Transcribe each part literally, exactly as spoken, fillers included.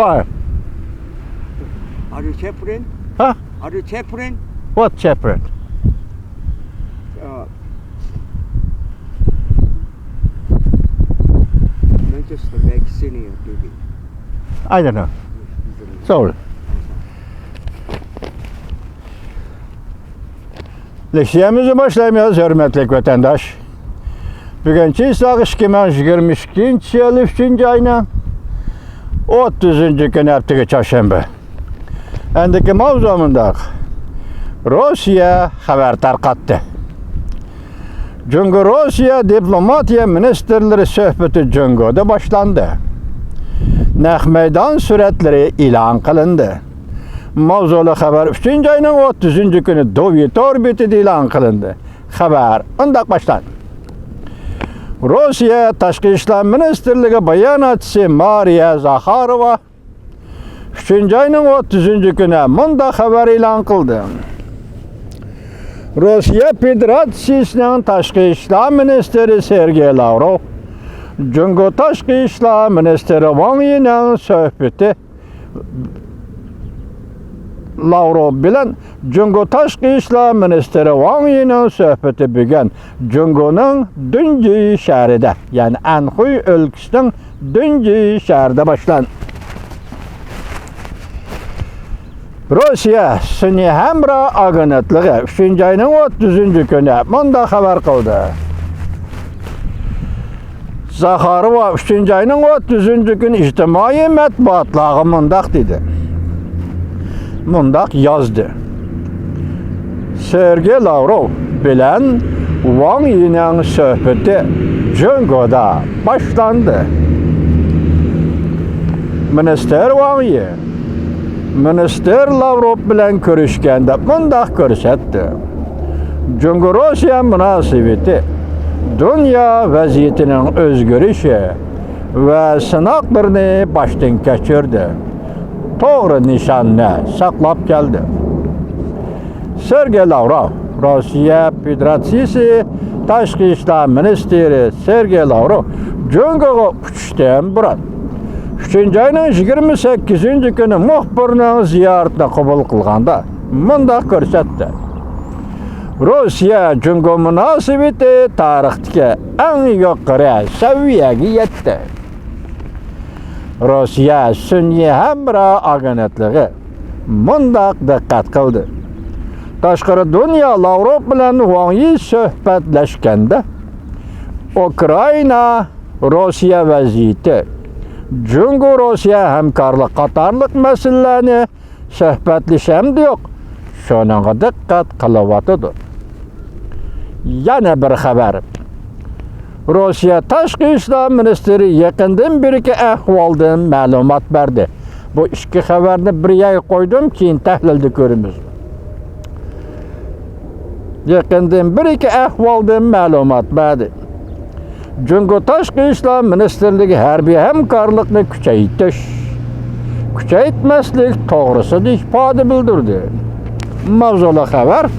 Are you chaplain? Huh? Are you chaplain? What chaplain? Uh, Manchester Lake Senior Building. I don't know. Sorry. لېكسىيەمىزنى باشلايمىز، ھۆرمەتلىك ۋەتەنداش. بۈگۈن چىسلاق ئىككى مىڭ يىگىرمە ئىككىنچى يىل ئۈچىنچى ئاينىڭ ئوتتۇزىنچى كۈنى، ھەپتىگە چارشەنبە. ئەندىكى ماۋزۇ مۇنداق. روسىيە خەۋەر تارقاتتى. جۇڭگو روسىيە دىپلوماتىيە مىنىستىرلىرى سۆھبىتى جۇڭگودا باشلاندى. نەق مەيدان سۈرەتلىرى ئېلان قىلىندى. ماۋزۇلۇق خەۋەر ئۈچىنچى ئاينىڭ ئوتتۇزىنچى كۈنى دۇۋى تور بېتىدە ئېلان قىلىندى. خەۋەر مۇنداق باشلاندى. روسىيە تاشقى ئىشلار مىنىستىرلىكى باياناتچىسى مارىيە زاخاروۋا ئۈچىنچى ئاينىڭ ئوتتۇزىنچى كۈنى مۇنداق خەۋەر ئېلان قىلدى. روسىيە فېدېراتسىيىسىنىڭ تاشقى ئىشلار مىنىستىرى سېرگېي لاۋروف جۇڭگو تاشقى ئىشلار مىنىستىرى ۋاڭ يىنىڭ سۆھبىتى، لاۋروف بىلەن جۇڭگو تاشقى ئىشلار مىنىستىرى ۋاڭ يىنىڭ سۆھبىتى بۈگۈن جۇڭگونىڭ دۇنجى شەھىرىدە، يەنى ئەنخۇي ئۆلكىسىنىڭ دۇنجى شەھىرىدە باشلاندى. روسىيە سۈنئىي ھەمراھ ئاگېنتلىقى ئۈچىنچى ئاينىڭ ئوتتۇزىنچى كۈنى مۇنداق خەۋەر قىلدى. زاخاروۋا ئۈچىنچى ئاينىڭ ئوتتۇزىنچى كۈنى ئىجتىمائىي مەتبۇئاتلارغا مۇنداق دېدى، مۇنداق يازدى: سېرگېي لاۋروف بىلەن ۋاڭ يىنىڭ سۆھبىتى جۇڭگودا باشلاندى. مىنىستىر ۋاڭ يى مىنىستىر لاۋروف بىلەن كۆرۈشكەندە مۇنداق كۆرسەتتى: جۇڭگو روسىيە مۇناسىۋىتى دۇنيا ۋەزىيىتىنىڭ ئۆزگىرىشى ۋە سىناقلىرىنى باشتىن كەچۈردى، توغرا نىشاننى ساقلاپ كەلدى. سېرگېي لاۋروف، روسىيە فېدېراتسىيىسى تاشقى ئىشلار مىنىستىرى سېرگېي لاۋروف جۇڭگوغا ئۇچۇشتىن بۇرۇن، ئۈچىنچى ئاينىڭ يىگىرمە سەككىزىنچى كۈنى مۇخبىرنىڭ زىيارىتىنى قوبۇل قىلغاندا مۇنداق كۆرسەتتى: روسىيە جۇڭگو مۇناسىۋىتى تارىختىكى ئەڭ يۇقىرى سەۋىيەگە يەتتى. روسىيە سۈنئىي ھەمراھ ئاگېنتلىقى مۇنداق دىققەت قىلدى: تاشقىرى دۇنيا لاۋروف بىلەن ۋاڭ يى سۆھبەتلەشكەندە، ئۇكرائىنا، روسىيە ۋەزىيىتى، جۇڭگو روسىيە ھەمكارلىق قاتارلىق مەسىلىلەرنى سۆھبەتلىشەمدۇق، شۇنىڭغا دىققەت قىلىۋاتىدۇ. يەنە بىر خەۋەر. روسىيە تاشقى ئىشلار مىنىستىرى يېقىندىن بېرىكى ئەھۋالدىن مەلۇمات بەردى. بۇ ئىككى خەۋەرنى بىر يەرگە قويدۇم، كېيىن تەھلىلدە كۆرىمىز. يېقىندىن بېرىكى ئەھۋالدىن مەلۇمات بەردى. جۇڭگو تاشقى ئىشلار مىنىستىرلىكى ھەربىي ھەمكارلىقنى كۈچەيتىش، كۈچەيتمەسلىك توغرىسىدا ئىپادە بىلدۈردى. ماۋزۇلۇق خەۋەر.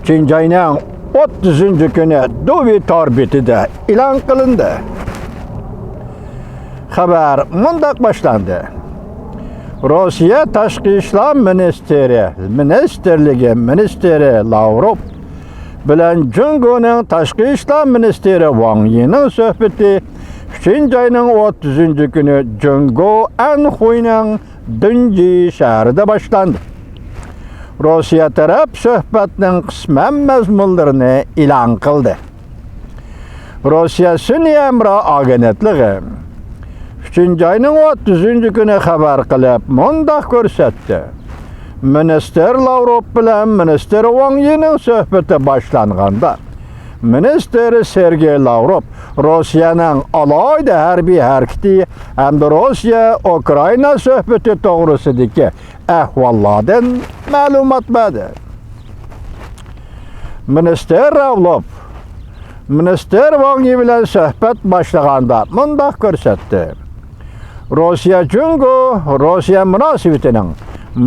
ئۈچىنچى ئاينىڭ ئوتتۇزىنچى كۈنى دۇۋى تور بېتىدە ئېلان قىلىندى. خەۋەر مۇنداق باشلاندى. روسىيە تاشقى ئىشلار مىنىستىرى، مىنىستىرلىكى مىنىستىرى لاۋروف بىلەن جۇڭگونىڭ تاشقى ئىشلار مىنىستىرى ۋاڭ يىنىڭ سۆھبىتى ئۈچىنچى ئاينىڭ ئوتتۇزىنچى كۈنى جۇڭگو ئەنخۇينىڭ دۇنجى شەھىرىدە باشلاندى. روسىيە تەرەپ سۆھبەتنىڭ قىسمەن مەزمۇنلىرىنى ئېلان قىلدى. روسىيە سۈنئىي ھەمراھ ئاگېنتلىقى ئۈچىنچى ئاينىڭ ئوتتۇزىنچى كۈنى خەۋەر قىلىپ مۇنداق كۆرسەتتى: مىنىستىر لاۋروف بىلەن مىنىستىر ۋاڭ يىنىڭ سۆھبىتى باشلانغاندا، مىنىستىر سېرگېي لاۋروف روسىيەنىڭ ئالاھىدە ھەربىي ھەرىكىتى ھەمدە روسىيە ئۇكرائىنا سۆھبىتى توغرىسىدىكى ئەھۋاللاردىن مەلۇمات بەردى. مىنىستىر لاۋروف مىنىستىر ۋاڭ يى بىلەن سۆھبەت باشلىغاندا مۇنداق كۆرسەتتى: روسىيە جۇڭگو روسىيە مۇناسىۋىتىنىڭ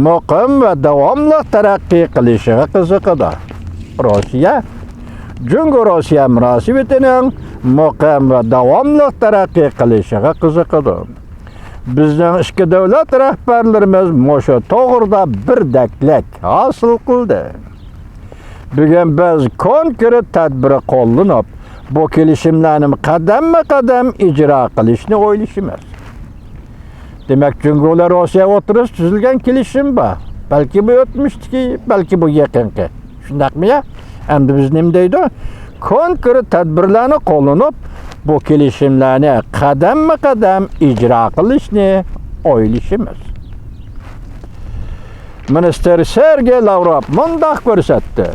مۇقىم ۋە داۋاملىق تەرەققىي قىلىشىغا قىزىقىدۇ. روسىيە جۇڭگو-روسىيە مۇناسىۋىتىنىڭ مۇقىم ۋە داۋاملىق تەرەققىي قىلىشىغا قىزىقىدۇ. بىزنىڭ ئىككى دۆلەت رەھبەرلىرىمىز مۇشۇ توغرىدا بىردەكلىك ھاسىل قىلدى. بۈگۈن بىز كونكرېت تەدبىر قوللىنىپ، بۇ كېلىشىملەرنى قەدەممۇ قەدەم ئىجرا قىلىشنى ئويلىشىمىز. دېمەك، جۇڭگو بىلەن روسىيە ئوتتۇرىسىدا تۈزۈلگەن كېلىشىم بار. بەلكى بۇ ئۆتمۈشتىكى، بەلكى بۇ يېقىنقى. شۇنداقمۇ يا؟ ئەمدى بىز نېمە دەيدۇ؟ كونكرېت تەدبىرلەرنى قوللىنىپ، بۇ كېلىشىملەرنى قەدەممۇ قەدەم ئىجرا قىلىشنى ئويلىشىمىز. مىنىستىر سېرگېي لاۋروف مۇنداق كۆرسەتتى: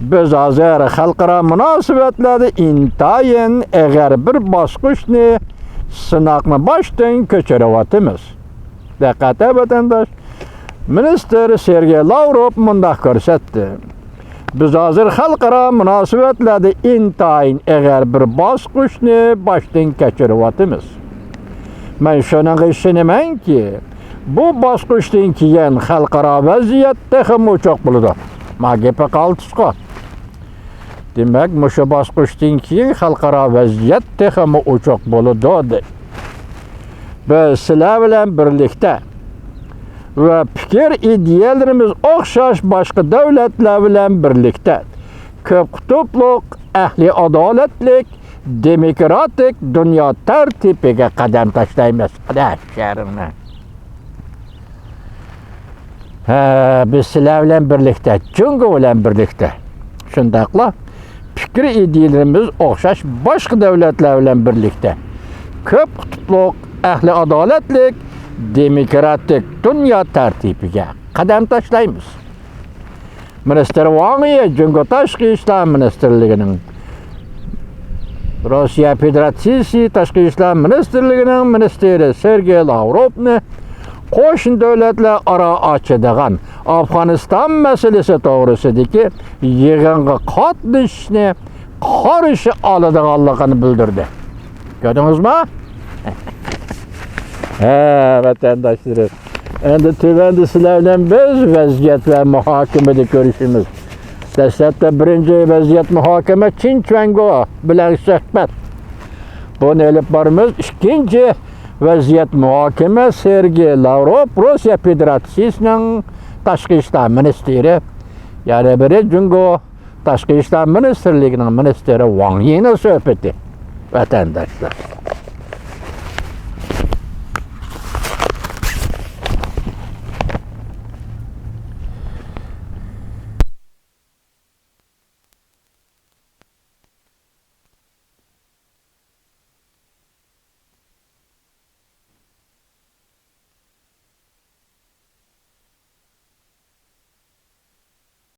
بىز ھازىر خەلقئارا مۇناسىۋەتلەردە ئىنتايىن ئېغىر بىر باسقۇچنى سىناقنى باشتىن كەچۈرۈۋاتىمىز. دىققەت، ۋەتەنداش! مىنىستىر سېرگېي لاۋروف مۇنداق كۆرسەتتى: بىز ھازىر خەلقئارا مۇناسىۋەتلەردە ئىنتايىن ئېغىر بىر باسقۇچنى باشتىن كەچۈرۈۋاتىمىز. مەن شۇنىڭغا ئىشىنىمەنكى، بۇ باسقۇچتىن كېيىن خەلقئارا ۋەزىيەت تېخىمۇ ئوچۇق بولىدۇ. ما گېپى قالتىسقۇ. دېمەك، مۇشۇ باسقۇچتىن كېيىن خەلقئارا ۋەزىيەت تېخىمۇ ئوچۇق بولىدۇ، دەيدۇ. بىز سىلەر بىلەن بىرلىكتە ۋە پىكىر ئىدىيەلىرىمىز ئوخشاش باشقا دۆلەتلەر بىلەن بىرلىكتە كۆپ قۇتۇپلۇق، ئەھلى ئادالەتلىك، دېموكراتىك دۇنيا تەرتىپىگە قەدەم تاشلايمىز. قاراش شەھىرىڭنى. ھە، بىز سىلەر بىلەن بىرلىكتە، جۇڭگو بىلەن بىرلىكتە، شۇنداقلا پىكىر ئىدىيەلىرىمىز ئوخشاش باشقا دۆلەتلەر بىلەن بىرلىكتە كۆپ قۇتۇپلۇق، ئەھلى ئادالەتلىك، دېموكراتىك دۇنيا تەرتىپىگە قەدەم تاشلايمىز. مىنىستىر ۋاڭ يى جۇڭگو تاشقى ئىشلار مىنىستىرلىكىنىڭ، روسىيە فېدېراتسىيىسى تاشقى ئىشلار مىنىستىرلىكىنىڭ مىنىستىرى سېرگېي لاۋروفنى قوشنا دۆلەتلەر ئارا ئاچىدىغان ئافغانىستان مەسىلىسى توغرىسىدىكى يىغىنغا قاتنىشىشنى قارشى ئالىدىغانلىقىنى بىلدۈردى. كۆردىڭىزمۇ؟ ھە، ۋەتەنداشلىرىم. ئەمدى تۆۋەندە سىلەر بىلەن بىز ۋەزىيەت ۋە مۇھاكىمىدە كۆرۈشىمىز. دەسلەپتە بىرىنچى ۋەزىيەت مۇھاكىمە چىن چۈەنگو بىلەن سۆھبەت. بۇنى ئېلىپ بارىمىز. ئىككىنچى ۋەزىيەت مۇھاكىمە سېرگېي لاۋروف، روسىيە فېدېراتسىيىسىنىڭ تاشقى ئىشلار مىنىستىرى، يەنە بىرى جۇڭگو تاشقى ئىشلار مىنىستىرلىكىنىڭ مىنىستىرى ۋاڭ يىنىڭ سۆھبىتى. ۋەتەنداشلار،